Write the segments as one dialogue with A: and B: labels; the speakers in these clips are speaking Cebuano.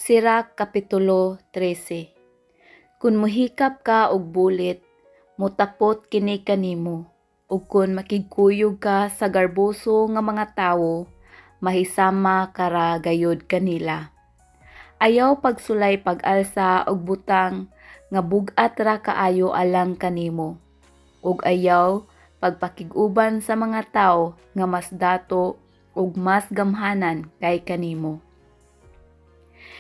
A: Sirach Kapitulo 13. Kun mohikap ka og bulit, motapot kini kanimo, ug kun makigkuyog ka sa garboso nga mga tawo, mahisama ka ra gayud kanila. Ayaw pagsulay pag-alsa og butang nga bug-at ra kaayo alang kanimo, ug ayaw pagpakig-uban sa mga tawo nga mas dato ug mas gamhanan kay kanimo.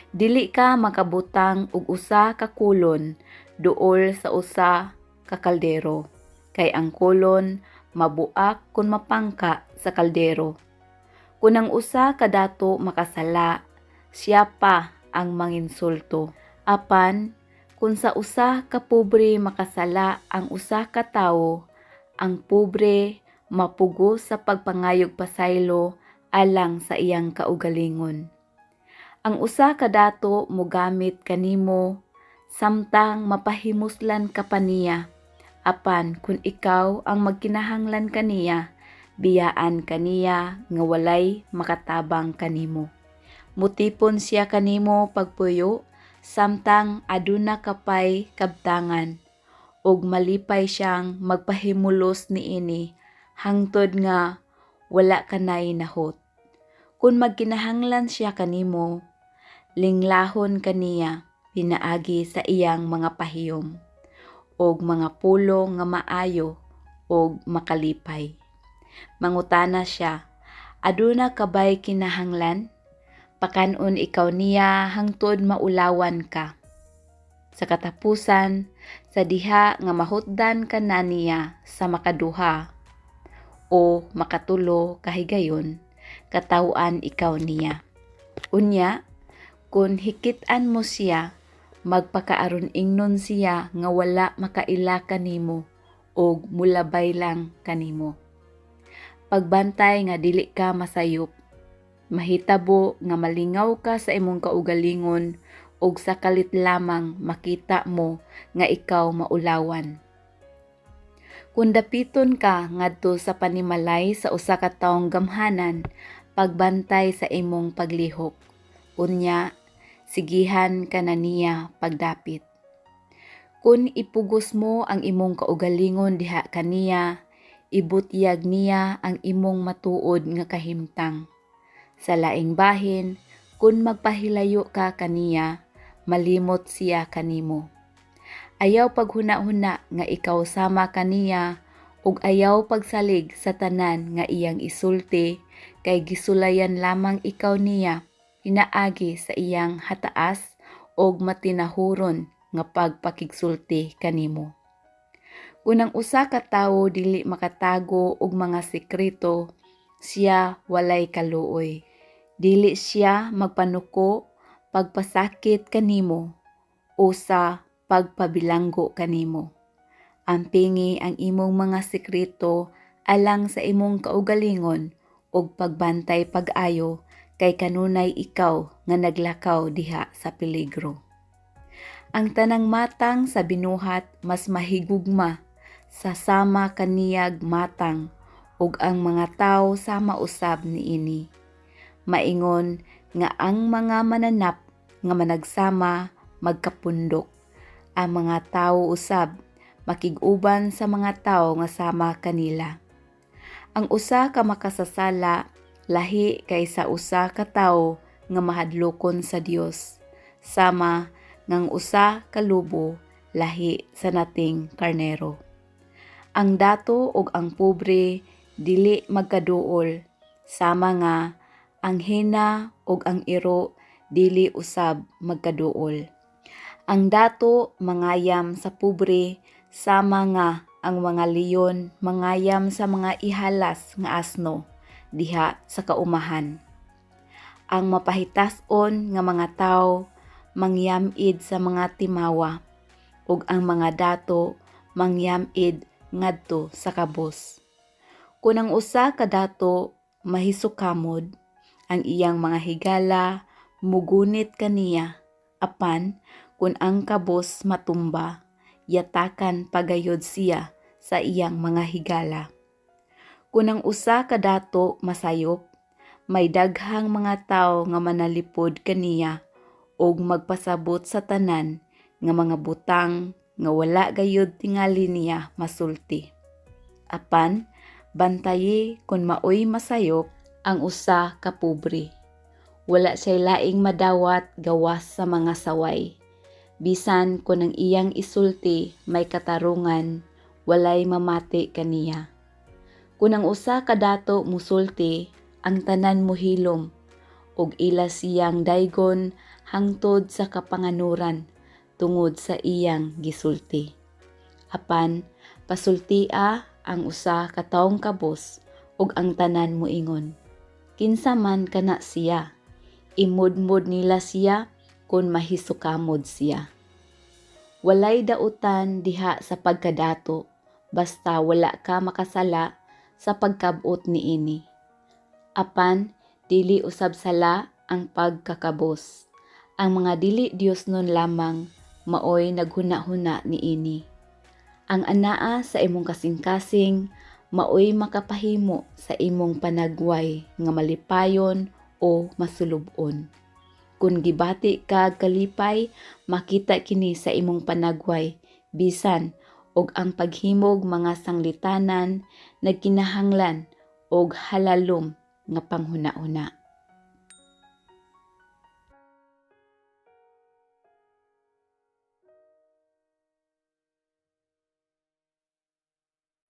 A: Dili ka makabutang og usa ka kolon duol sa usa ka kaldero, kay ang kolon mabuak kon mapangka sa kaldero. Kun ang usa ka dato makasala, siya pa ang manginsulto. Apan kun sa usa ka pobre makasala ang usa ka tawo, ang pobre mapugos sa pagpangayog pasaylo alang sa iyang kaugalingon. Ang usa ka dato mogamit kanimo samtang mapahimuslan ka pa niya, apan kun ikaw ang magkinahanglan kaniya, biyaan ka niya nga walay makatabang kanimo. Mutipon siya kanimo pagpuyo samtang aduna ka pay kabtangan, ug malipay siyang magpahimulos niini hangtod nga wala ka nay nahot. Kun magkinahanglan siya kanimo, linglahon ka niya pinaagi sa iyang mga pahiyom ug mga pulong nga maayo ug makalipay. Mangutana siya, "Aduna ka bay kinahanglan?" Pakan-on ikaw niya hangtod maulawan ka. Sa katapusan, sa diha nga mahutdan ka na niya sa makaduha o makatulo ka higayon, kataw-an ikaw niya. Unya, kun hikit-an mo siya, magpakaaron ingnon siya nga wala makaila kanimo ug mulabay lang kanimo. Pagbantay nga dili ka masayop. Mahitabo nga malingaw ka sa imong kaugalingon ug sa kalit lamang makita mo nga ikaw maulawan. Kun dapiton ka ngadto sa panimalay sa usa ka tawong gamhanan, pagbantay sa imong paglihok. Unya, sigihan ka na niya pagdapit. Kun ipugos mo ang imong kaugalingon diha kaniya, ibutyag niya ang imong matuod nga kahimtang. Sa laing bahin, kun magpahilayo ka kaniya, malimot siya kanimo. Ayaw paghuna-huna nga ikaw sama kaniya ug ayaw pagsalig sa tanan nga iyang isulti, kay gisulayan lamang ikaw niya pinaagi sa iyang hataas og matinahuron nga pagpakigsulti kanimo. Kun ang usa ka tawo dili makatago og mga sekreto, siya walay kaluoy. Dili siya magpanuko pagpasakit kanimo o sa pagpabilanggo kanimo. Ampingi ang imong mga sekreto alang sa imong kaugalingon ug pagbantay pag-ayo, kay kanunay ikaw nga naglakaw diha sa peligro. Ang tanang matang sa binuhat mas mahigugma sa sama kaniyag matang, ug ang mga tawo sama usab niini. Maingon nga ang mga mananap nga managsama magkapundok. Ang mga tawo usab makig-uban sa mga tawo nga sama kanila. Ang usa ka makasasala lahi kaysa usa ka tawo nga mahadlokon sa Dios, sama ngang usa ka lobo lahi sa nating karnero. Ang dato ug ang pobre dili magkaduol, sama nga ang hena ug ang iro dili usab magkaduol. Ang dato mangayam sa pobre, sama nga ang mga leon mangayam sa mga ihalas nga asno diha sa kaumahan. Ang mapahitas-on nga mga tawo mangyam-id sa mga timawa, ug ang mga dato mangyam-id ngadto sa kabus. Kun ang usa ka dato mahisukamod, ang iyang mga higala mugunit kaniya, apan kun ang kabus matumba, yatakan pagayod siya sa iyang mga higala. Kun ang usa ka dato masayop, may daghang mga tawo nga manalipod kaniya Ug magpasabot sa tanan nga mga butang nga wala gayud tingali niya masulti. Apan bantayi kon maoy masayop ang usa ka pobre. Wala siya'y laing madawat gawas sa mga saway. Bisan kon ang iyang isulti may katarungan, walay mamati kaniya. Kun ang usa ka dato musulti, ang tanan mohilom, ug ila siyang daygon hangtod sa kapanganuran tungod sa iyang gisulti. Apan pasultia ang usa ka tawong kabos ug ang tanan moingon, "Kinsa man kana siya?" Imudmod nila siya kung mahisukamod siya. Walay dautan diha sa pagkadato, basta wala ka makasala sa pagkab-ot niini. Apan dili usab sala ang pagkakabos. Ang mga dili Diosnon lamang maoy naghuna-huna niini. Ang anaa sa imong kasing-kasing maoy makapahimo sa imong panagway nga malipayon o masulub-on. Kung gibati kag kalipay, makita kini sa imong panagway, bisan og ang paghimog mga sanglitanan nagkinahanglan og halalom nga panghuna-huna.